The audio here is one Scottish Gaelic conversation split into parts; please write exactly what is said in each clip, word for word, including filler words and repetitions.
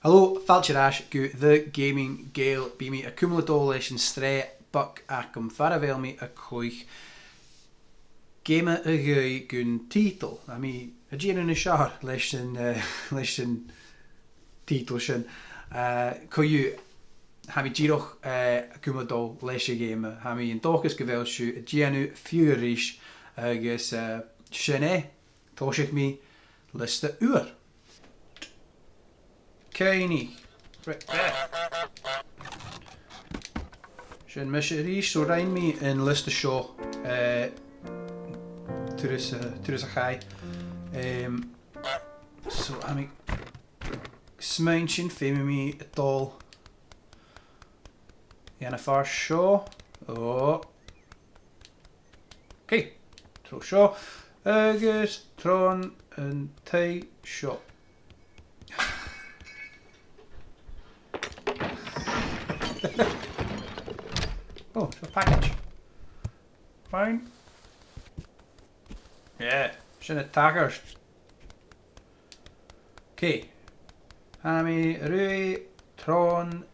Hello, fàilte air ais gu The Gaming Gael. Bidh mi a' cumail a' dol leis an t-sreath beag agam far a bheil mi a' cluich geama a dh'aithghearr gun tiotal. Tha mi a' dèanamh nas fheàrr leis an, eh, leis an tiotal sin. Eh, co-dhiù, tha mi dìreach, eh, a' cumail a' dol leis a' gheama. Tha mi an dòchas gu bheil sibh a' dèanamh fiughair ris agus, eh, sin e. Tòisichidh mi liosta ùr. Cuimhnich. Right. Sin mise a-rithist, so rinn mi an liosta seo, eh, turas a, turas a chaidh. Em, so, tha mi a' smaointinn feumaidh mi a' dol dhan a' phàirt seo. Oh. Okay, tro seo, agus tron an taigh seo. Oh, it's a package. Fine. Yeah, sin an t-acras. Okay. Tha mi a' ruith tron,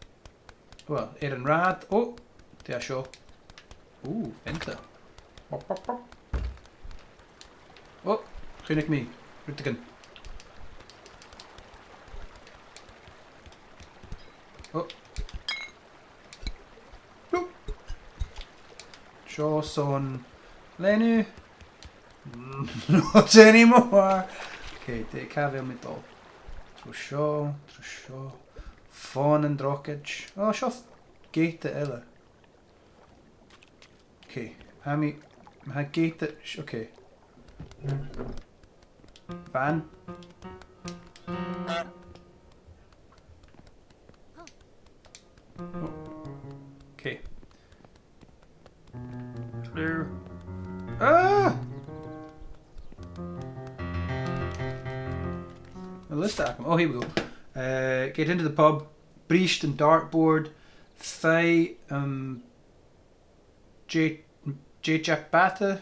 well, air an rathad. Oh, dè tha seo? Ooh, vent. Pop, pop, pop. Oh, chunnaic mi rudeigin. Oh. Bloop. Seo son leanabh. Not anymore. Okay, dè, càit a bheil mi a' dol? Tro seo, tro seo. Fon an drochaid. Oh, seo f-, geata eile. Okay, tha mi, tha geata, sh-, okay. Fan. Oh. Okay. Hello. Ah! A liosta agam. Oh, here we go. Uh, get into the pub. Bris an dartboard. Faigh, um, J-, J Jack Bata.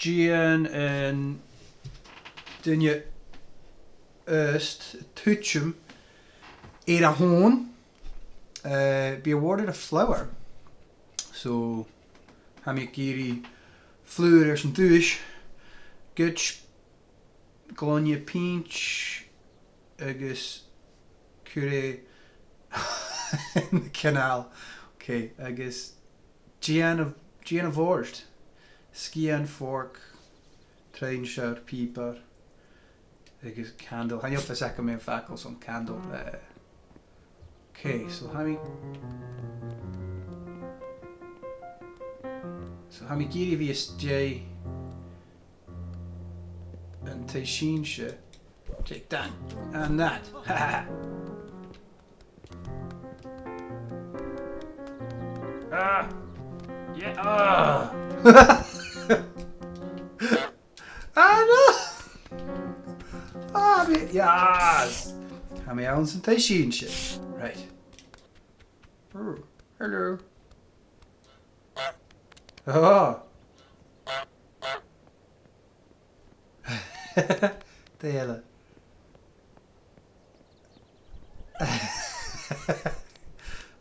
Dèan an duine aosta tuiteam air a thòn, uh, be awarded a flower. So, tha mi ag iarraidh flùr airson duais, goid, glainne peant agus cuir e ann an canal. Okay, agus dèan a, dèan a' bhòrd. Sgian, forc, truinnsear, pìobair, agus candle. Chan eil fhios agam am facal son candle. Eh. Okay, so tha mi, so tha mi ag iarraidh a bhith a-staigh an taigh-seinnse. Take that. And that. Ha, ha, ha. Ah! Yeah, ah! Ah, no! Ah, mi-, yes! Tha mi anns an taigh-seinnse. Right. Oh, hello. Oh. Dè eile?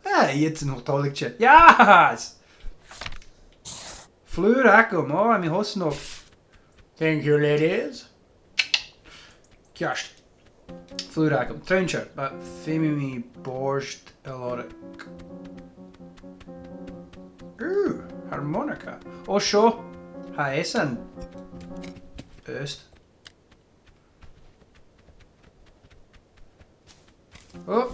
Ah, iadsan a tha toilichte. Yes! Flùr agam, oh, tha mi cho snog. Thank you, ladies. Ceart. Flùr agam. Truinnsear, but feumaidh mi bòrd a lorg. Ooh, harmonica. Oh, seo. Tha esan aosta. Oh,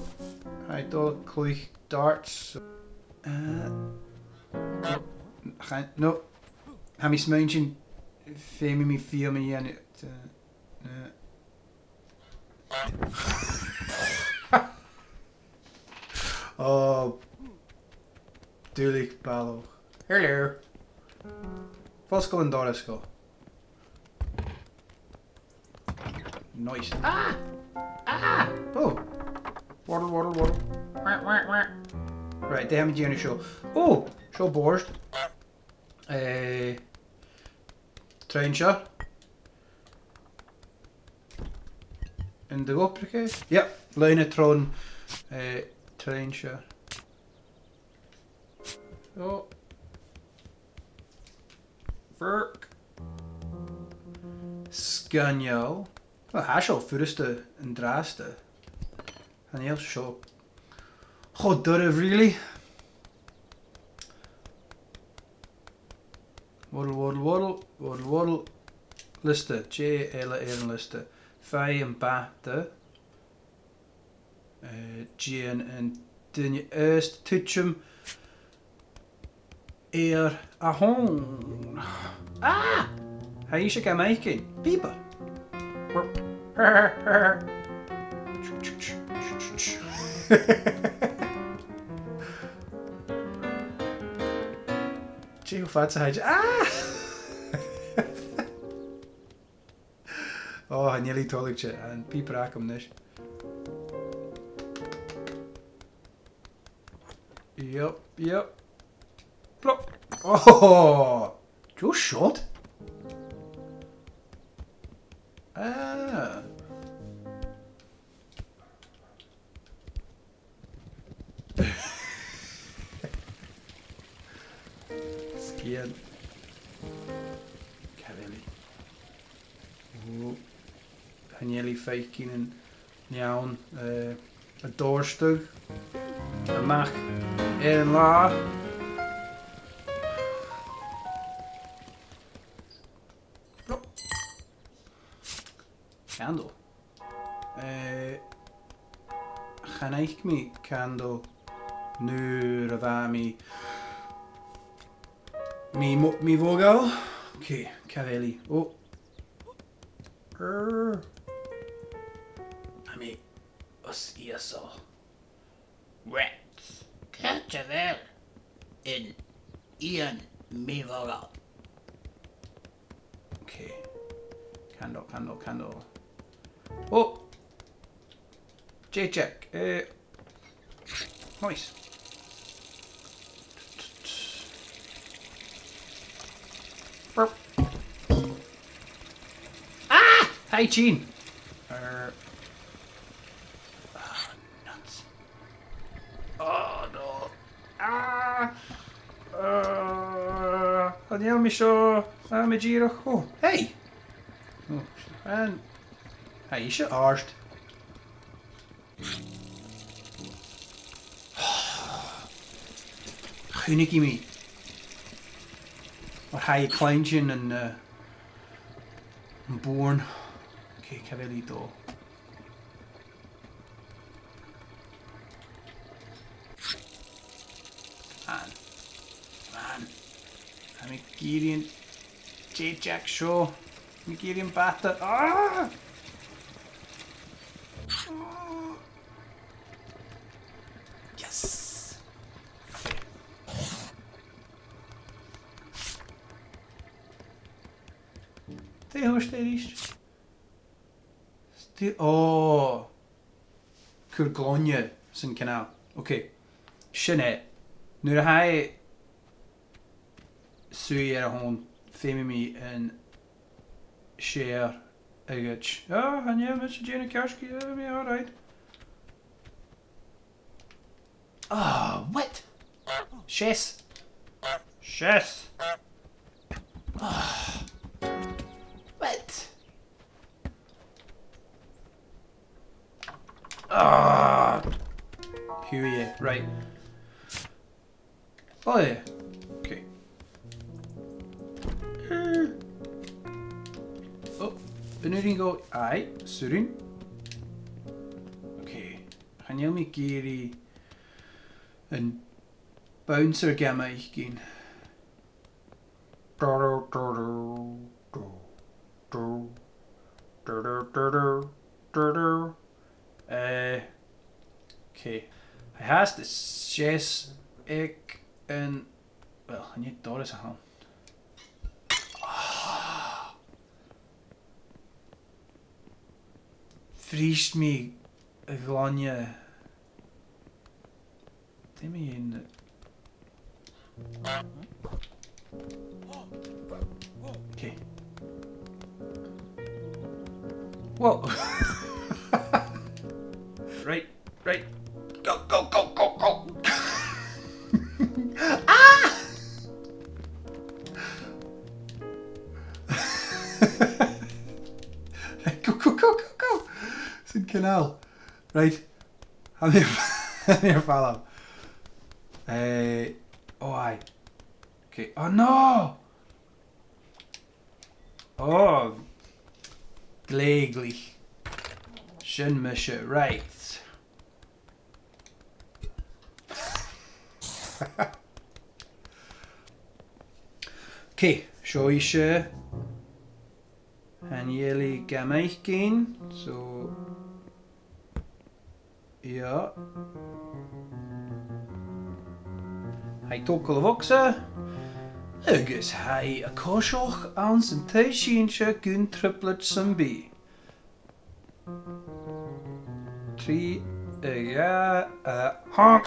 tha e a' dol a chluich darts. Uh, no, chan-, no. Tha mi a' smaointinn, feumaidh mi feumaidh mi a dhèanamh. Uh, uh. Oh, duilich balach. Hello. Fosgail an doras seo. Nice. Ah! Ah! Oh! Waddle, waddle, waddle. Wah, wah, wah. Right, dè tha mi a' dèanamh seo? Oh! Seo bòrd. Eh, truinnsear. An do dh'obraich e? Yep, loidhne tron, eh, train seo. Oh. Fork. Sgoinneil. Well, tha seo furasta an-dràsta. Chan eil seo cho doirbh, really. Waddle, waddle, waddle, waddle, waddle. Liosta, dè eile air an liosta? Faigh am bàta. Eh, dèan an duine aosta tuiteam air a shon. Ah! Tha i seo gam fhaicinn. Pìoba. Dè cho fada 's a tha i. Ah! Oh, chan eil i toilichte, an pìoba agam a-nis. Yep, yep. Plop. Oh! Just shot? Ah. Sgian. Cavalier. Oh. Chan eil i a' faicinn an neann, eh, a' dòrtadh a-mach air an là. Candle. Eh, chan fhaic mi candle nuair a bha mi, mi mo-, mì-mhodhail. Okay, cavalier. Oh. Urr. Tha mi os ìosal. Rats. Càit a bheil an Iain mì-mhodhail? Okay. Candle, candle, candle. Oh! J-Jack, eh, nice. Burp. Ah! Hi, Jean. Er, ah, nuts. Oh, no. Ah! Uh, chan eil mi seo, tha mi dìreach, oh, hey! Oh, an, tha i seo àrd. Chunnaic mi. Mar a tha i a' cluinntinn an, uh, am bùrn. Okay, cavalier dol. Come on. Come on. Tha mi ag iarraidh an J-Jack seo. Tha mi ag iarraidh am bàta. Ah! Yes! Dè thuirt e a-rithist? Sti-, oh. Cuir glainne san canal. Okay. Sin e. Nuair a tha e suidhe air a shon, feumaidh mi an sèithear agad. Ah, chan eil mise a' dèanamh cearcaidh, ah, mi alright. Ah, what? Seas. Seas. Ah. What? Ah. Here we are. Right. Oh, yeah. Okay. Oh, an urrainn dhomh, aye, 's urrainn. Okay. Chan eil mi ag iarraidh am bouncer gam fhaicinn. Eh, okay. Tha e fhathast a' seas aig an, well, chan e doras a th' ann. Ah. Bhris mi a' ghlainne. Dè mu dheidhinn? Okay. Whoa. Ow. Right. Tha mi, tha mi air falbh. Eh, oh, aye. Okay. Oh, no! Oh, glè ghlic. Sin mise, right. Okay, seo ise. Chan eil i gam fhaicinn, so, yeah. Tha i a' togail a' bhogsa, agus tha i a' coiseachd anns an taigh-seinnse gun trioblaid sam bith. Trì, a dhà, a, honk.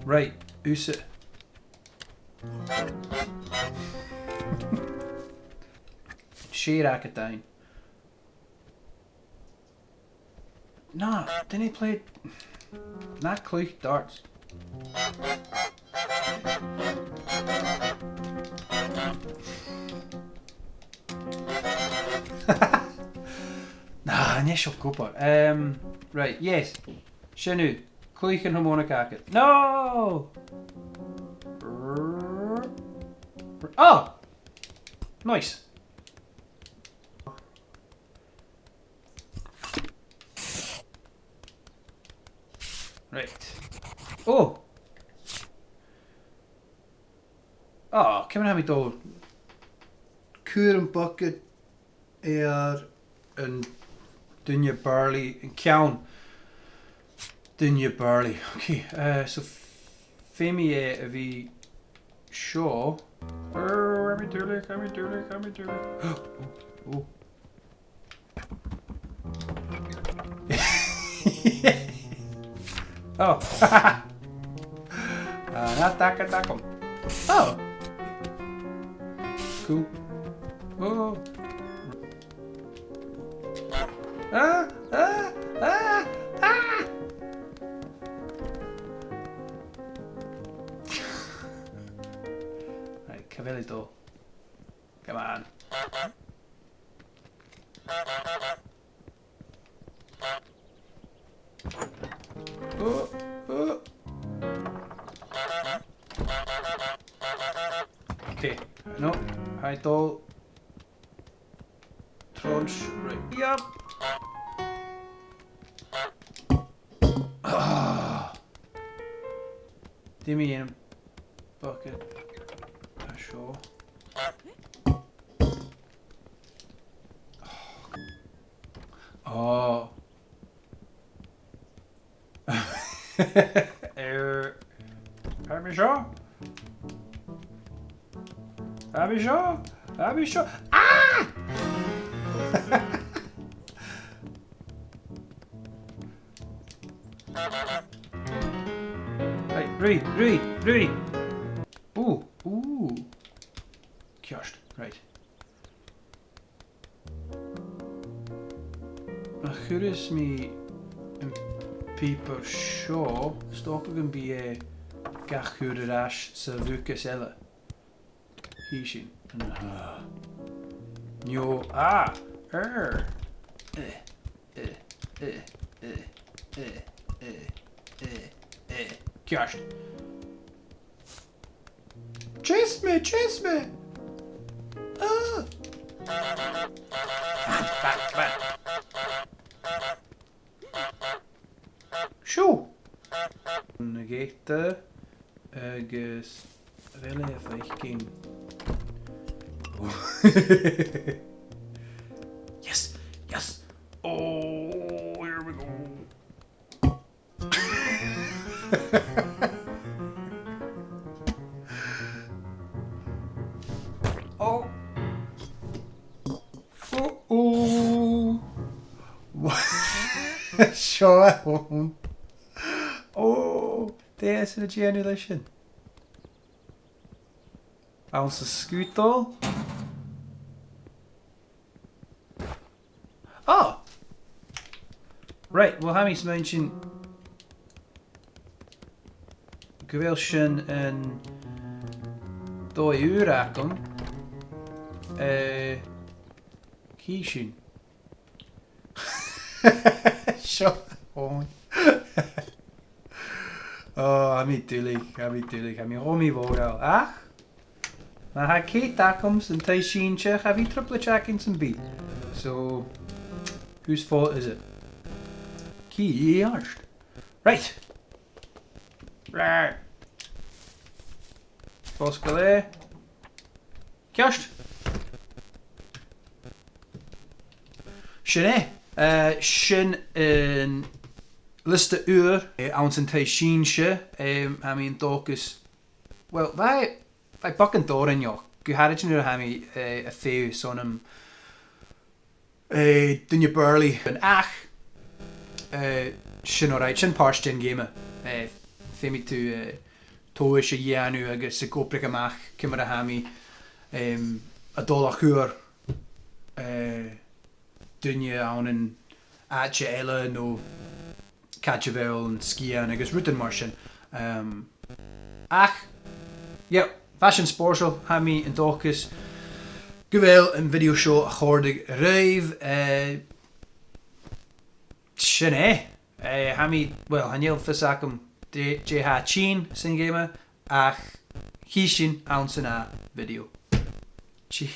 Right, thusa. Seo agad e. Na, didn't he play? Na cluich darts. Na, chan eil seo ag obair. Um, right, yes. Sin thu. Cluich an harmonica agad. No! Oh! Nice. Right. Oh! Ah, ciamar a tha mi a' dol a chur am bucad air an duine burly, an ceann duine burly. Okay, eh, so f-, feumaidh e a bhith seo. Oh, tha mi duilich, tha mi duilich, tha mi duilich. Oh, oh. Oh. Ah, na, taca, taca. Oh. Cool. Oh. Ah, ah, ah, ah. Right, cà bheil e a' dol? Come on. Oh, oh. Okay, no, tha e a' dol. Trobhad, right. Yep. Ah. Dè mu dheidhinn am bucad a tha seo? Oh. Er, tha mi seo? Tha mi seo? Tha mi seo? Ah! Right, ruith, ruith, ruith! Ooh, ooh. Ceart, right. Ma chuireas mi am piobar seo, 's dòcha gum bi e ga chur air ais sa bhucas eile. Chì sinn. Ah. No, ah, er. Eh, eh, eh, eh, eh, eh, eh, eh, eh. Ceart. Chase me, chase me! Ah! Seo! Na geata agus a bheil e a' faicinn? Yes! Yes! Oh, here we go! Oh. Oh, oh. Seo e. Oh, dè as urrainn dhomh a dhèanamh leis sin? Anns an sgudal. Oh! Right, well, tha mi a' smaointinn gu bheil sin an dòigh ùr agam. Eh, Chì sinn. Seo. Ò. Ò, tha mi duilich, tha mi duilich, tha mi ro mhì-mhodhail. Ach, ma tha cead agam san taigh-seinnse, cha bhi trioblaid agam sam bith. So, whose fault is it? Chì sinn. Right. Right. Fosgail e. Ceart. Sin e. Eh, sin an liosta ùr, eh, anns an taigh-seinnse, eh, tha mi an dòchas. Well, bha, bha e beagan dòrainneach, gu h-àraidh nuair a tha mi, eh, a' feitheamh son am, eh, duine Burley. Ach, eh, sin alright, sin pàirt den gheama. Eh, feumaidh tu, eh, tomhas a dhèanamh agus ag obrachadh a-mach ciamar a tha mi, em, a' dol a chur, eh, duine ann an àite eile no càit a bheil an sgian agus rudan mar sin. Em, ach, yeah, bha sin spòrsail, tha mi an dòchas gu bheil am video seo a' còrdadh ribh, eh, sin e. Eh, tha mi, well, chan eil fios agam dè, dè tha tighinn san gheama, ach chì sinn anns an ath video. Tì-,